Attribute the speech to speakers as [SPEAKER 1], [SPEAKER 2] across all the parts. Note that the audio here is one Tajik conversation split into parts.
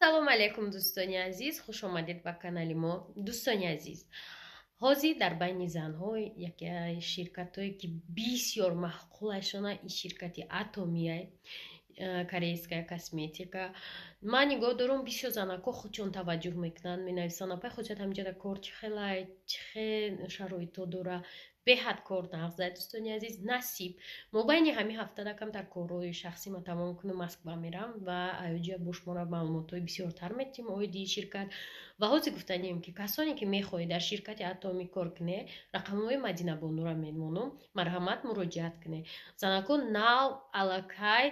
[SPEAKER 1] Салому алейкум, дӯстони азиз, хуш омадед ба канали мо. Дӯстони азиз, ҳозир дар байни занҳо яке аз ширкатҳое, ки бисёр маъқулашона, ин ширкати Атомия, корейская косметика. Ман нигоҳ дорам, бисёр занако худшон таваҷҷӯҳ мекунанд, менависанд: «Апай Хосият, ҳаминҷода кор чӣ хелай, чӣ хел шароитҳо дора?» Беҳад кор нағзай, дӯстони азиз. Насиб, мобайни ҳамин ҳафтада камтар корҳои шахсима тамом кунам, Москва мерам ва аёҷа бо шуморо маълумотҳои бисёртар метиҳем оиди ширкат. Ва ҳозир гуфтанием, ки касоне ки мехоҳед дар ширкати Атомӣ кор кунед, рақамҳои Мадинабонура мемонам, марҳамат, муроҷиат кунед. Занако нав аллакай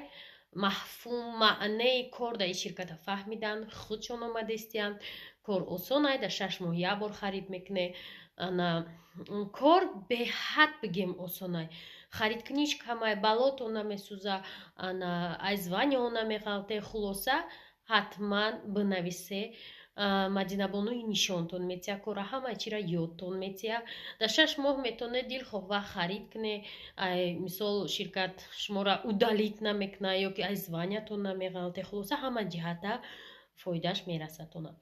[SPEAKER 1] мафҳум, маънеи кор дар ин ширката фаҳмиданд, худшон омадестиянд. Кор осонай, дар 6 моҳ як бор харид мекунед. Ана кор беҳад, бигем, осонай, харидкуниш камай, балотон намесӯза, ана ай звания он намеғалте. Хулоса, ҳатман бинависе, Мадинабонуи нишонтон метия, кора ҳама чира ёдтон метия. Дар 6 моҳ метавонед дилхоҳ вақт харид кунед. Мисол, ширкат шуморо удалить намекунад ё ки ай звания тон намеғалте. Хулоса, ҳама ҷиҳата фоидааш мерасадтона.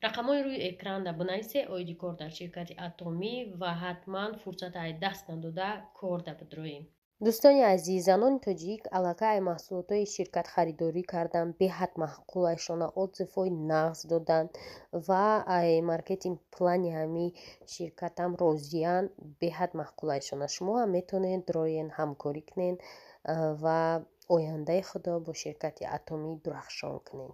[SPEAKER 1] Рақамҳои рӯи экранда бинависе оиди кор дар ширкати Атомӣ ва ҳатман фурсата ай даст надода кор да бидроем. Дӯстони азиз, занони тоҷик аллакай ай маҳсулотҳои ширкат харидорӣ карданд, беҳад маъқулашона, отзыв ҳои нағз доданд ва ай маркетинг плани ҳамин ширкатам розиянд, беҳад маъқулашона. Шумо ҳам метавонед дроен, ҳамкорӣ кунед ва ояндаи худро бо ширкати Атомӣ дурахшон кунед.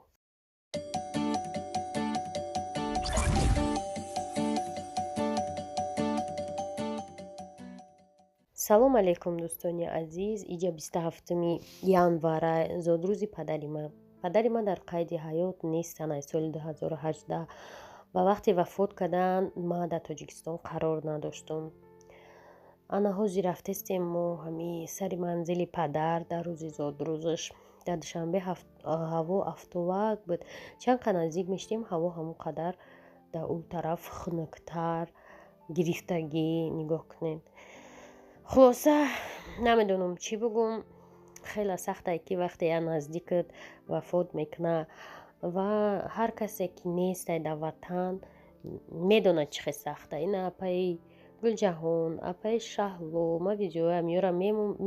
[SPEAKER 1] Салом алейкум, дӯстони азиз. Иҷа 27-уми январа, зодрӯзи падари ман. Падари ман дар қайди ҳаёт нестанд аз соли 2018 ва вақте вафот карданд, ман дар Тоҷикистон қарор надоштум. Ана ҳозир рафтестем мо ҳами сари манзили падар дар рӯзи зодрӯзаш. Дар Душанбе ҳаво афтовак буд. Чанд қа наздик мешудем, ҳаво ҳамон қадар дар он тараф хунуктар гирифтагӣ. Нигоҳ кунед. Хулоса, намедонам чӣ бигӯм. Хеле сахтае, ки вақте як наздикат вафот мекунад ва ҳар касе ки нестай дар ватан, медонад, чӣ хел сахта. Ина апаи Гулҷаҳон, апаи Шаҳло, ман видеои ҳамиёро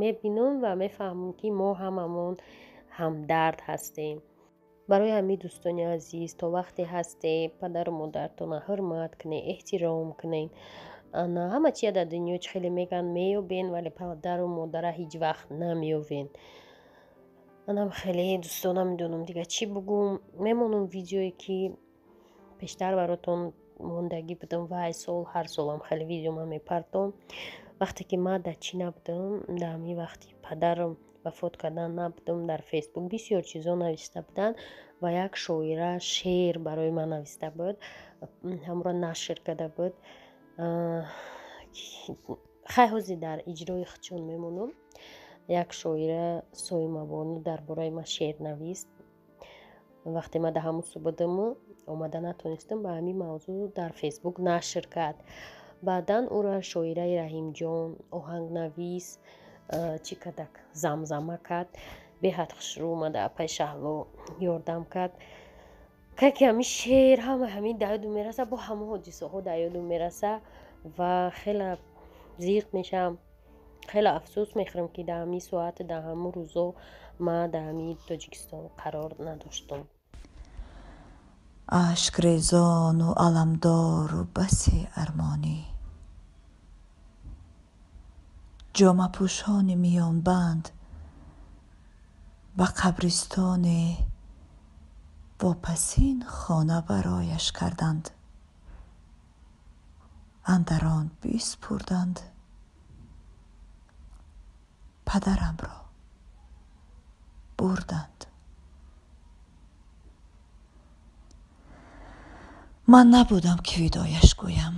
[SPEAKER 1] мебинам ва мефаҳмам, ки мо ҳамамон ҳамдард ҳастем. Барои ҳамин, дӯстони азиз, то вақте ҳастем, падару модаратонро ҳурмат кунед, эҳтиром кунед. Ана ҳама чия дар дунё, чӣ хеле мегӯянд, меёбен, вале падару модара ҳеҷ вақт намеёбен. Анам хеле, дӯстон, намедонам дигар чӣ бигӯм. Мемонам видеое, ки пештар баротон мондагӣ будам ва ай сол, ҳар солам хеле видео ман мепартом. Вақте ки ман дар чӣ набудам, дар ҳамин вақти падарам вафот кардан набудам, дар Фейсбук бисёр чизо нависта буданд ва як шоира шеър барои ман нависта буд, ҳамонро нашр карда буд. Хай, ҳозир дар иҷрои худшон мемонам. Як шоира Соимабону дар бораи ман шеър навист. Вақте ман дар ҳамун сӯ будаму омада натонистам, ба ҳамин мавзӯъ дар Фейсбук нашр кард. Баъдан ӯро шоираи Раҳимҷон, оҳангнавис, чӣ кардак, замзама кард. Беҳад хушрӯ омада, апаи Шаҳло ёрдам кард. Кай ки ҳамин шеър, ҳама ҳамин дар ёдум мераса, бо ҳамон ҳодисаҳо дар ёдум мераса ва хеле зиқ мешавам, хеле афсӯс мехӯрам, ки дар ҳамин соат, дар ҳамон рӯзо ман дар ҳамин Тоҷикистон қарор надоштам.
[SPEAKER 2] Ашкрезону аламдору басе армонӣ, ҷомапӯшони миёнбанд ба қабристони вопасин хона барояш карданд, андар он биспурданд падарамро, бурданд. Ман набудам, ки видояш гӯям,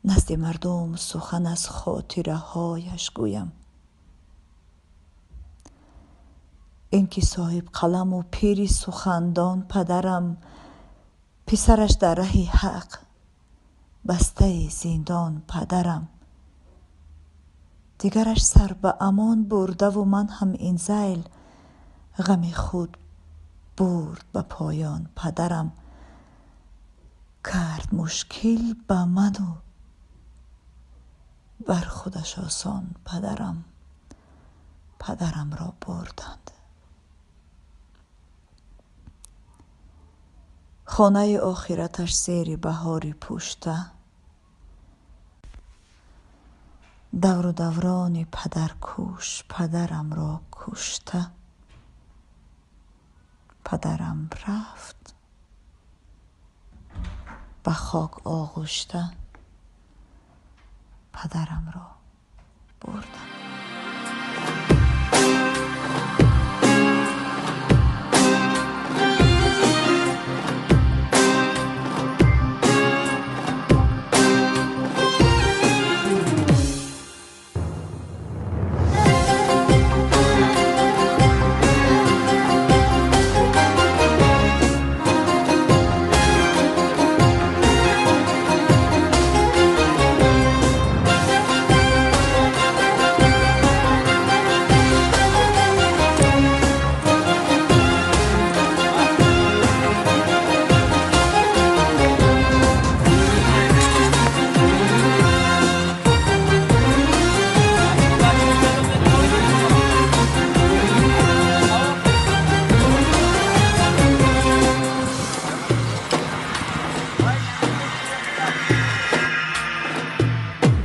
[SPEAKER 2] назди мардум сухан аз хотираҳояш гӯям. Ин ки соҳибқаламу пири сухандон падарам, писараш дар раҳи ҳақ бастаи зиндон падарам, дигараш сар ба амон бурдаву ман ҳам ин зайл ғами худ бурд ба поён падарам, кард мушкил ба ману бар худаш осон падарам, падарамро бурданд. Хонаи охираташ зери баҳори пӯшта, давру даврони падаркуш падарамро кушта. Падарам рафт ба хок оғушта, падарамро бурданд.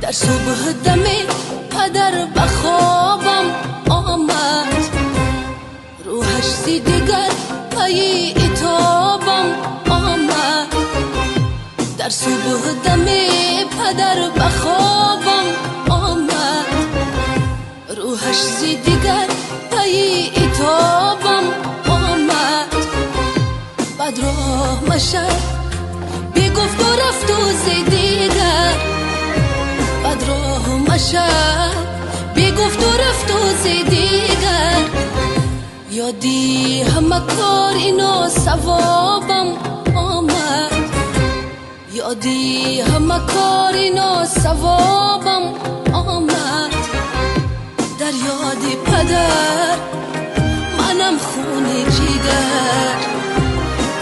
[SPEAKER 3] Дар субҳдами падар ба хобам омад, рӯҳаш зи дигар пайи итобам омад. Дар субҳдами падар ба хобам омад, рӯҳаш зи дигар пайи итобам омад. Бад роҳ машав, бигуфту рафту зи дигар, бад роҳ машав, бигуфту рафту зи дигар. Ёди ҳама кор ино савобам омад, ёди ҳама кор ино савобам омад. Дар ёди падар манам хуни ҷигар,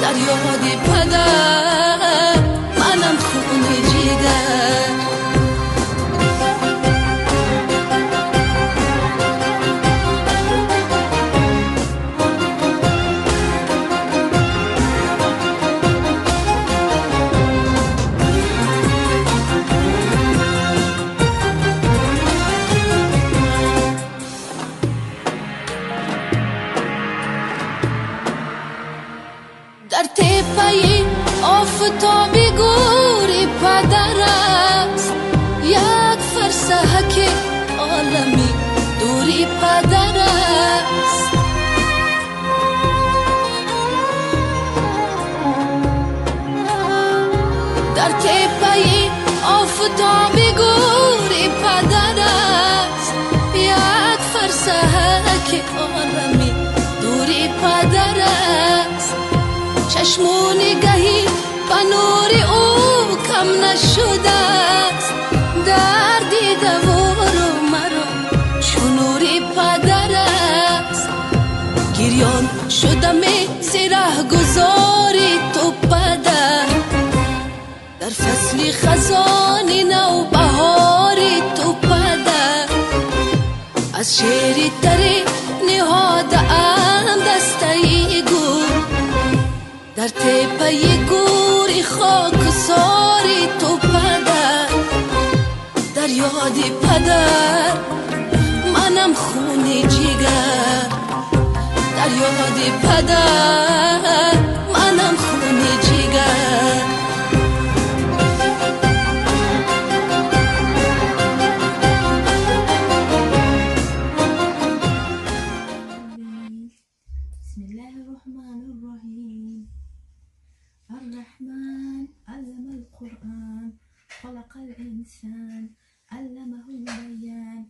[SPEAKER 3] дар ёди падар манам хуни ҷигар. Дар тепаи офтоби гури падар аст, як фарсаҳаки олами дури падар аст. Дар тепаи офтоби гури падар аст, як фарсаҳаки олами дури падар аст. Чашму нигаҳи ба нури ӯ кам нашудааст, дар дидавору маро чу нури падар аст. Гирён шудаме зи раҳгузори ту падар, дар фасли хазони навбаҳори ту падар. Аз шери таре ниҳодаам дастаи гул, дар тепаи гури хоксори ту падар. Дар ёди падар манам хуни ҷигар, дар ёди падар манам хуни ҷигар.
[SPEAKER 4] الرحمن علم القرآن، خلق الإنسان، علمه البيان.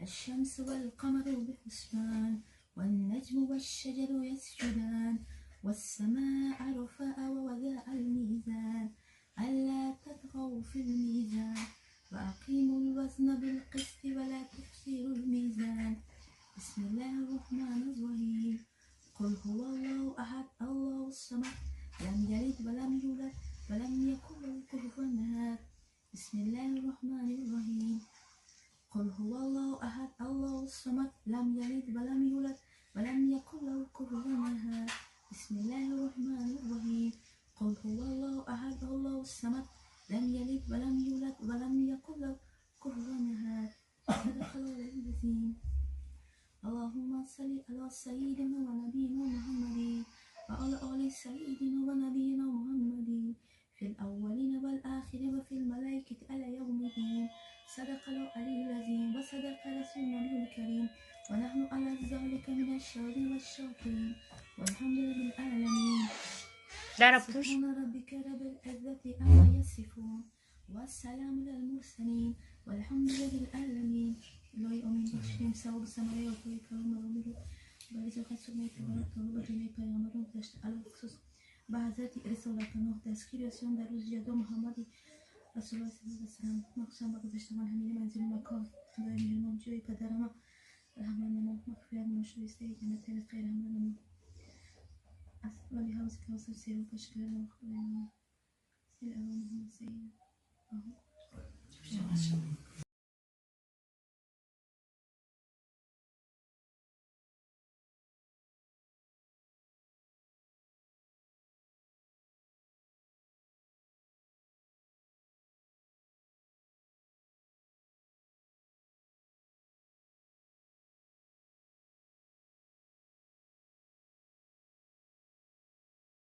[SPEAKER 4] الشمس والقمر بحسبان، والنجم والشجر يسجدان، والسماء رفع ووضع الميزان، ألا تطغوا في الميزان، وأقيموا الوزن بالقسط ولا تخسروا الميزان. بسم الله الرحمن الرحيم. قل هو الله أحد، الله الصمد لم يلد ولم يولد ولم يكن له كفوا أحد. بسم الله الرحمن الرحيم. قل هو الله أحد الله الصمد لم يلد ولم يولد ولم يكن له كفوا أحد. بسم الله الرحمن الرحيم. قل هو الله أحد الله الصمد لم يلد ولم يولد ولم يكن له كفوا أحد. صدق الله العظيم. اللهم صل على سيدنا ونبينا محمد وعلى آل سيدنا ونبينا محمد في الأولين والآخرين وفي الملائكة على يوم الدين. صدق الله العلي العظيم وصدق رسول النبي الكريم ونحن على ذلك من الشاهدين والشاكرين والحمد لله العالمين.
[SPEAKER 1] Дара пӯш.
[SPEAKER 4] سبحان ربك رب العزة عما يصفون والسلام على المرسلين والحمد لله العالمين. الهی آمین. بخشیم ثواب ثمره آقای کلام مرامی رو برای زاخت سرمه تبارک تعالی با جمعه پیامبران گذشته، علی‌الخصوص به حضرت رسالت پناه دستگیر رسیان در روز جدا محمدی رسول الله صلی الله علیه وسلم، مخصوصا به گذشتگان همین منزل مکان. خدای مهربان جای پدرم رحمت نما، مغفرت نما، شایسته جنت خیر رحمت نما از ولی حوض کوثر سیر و پشکر نما. خدای نما سیر الله محمد سید.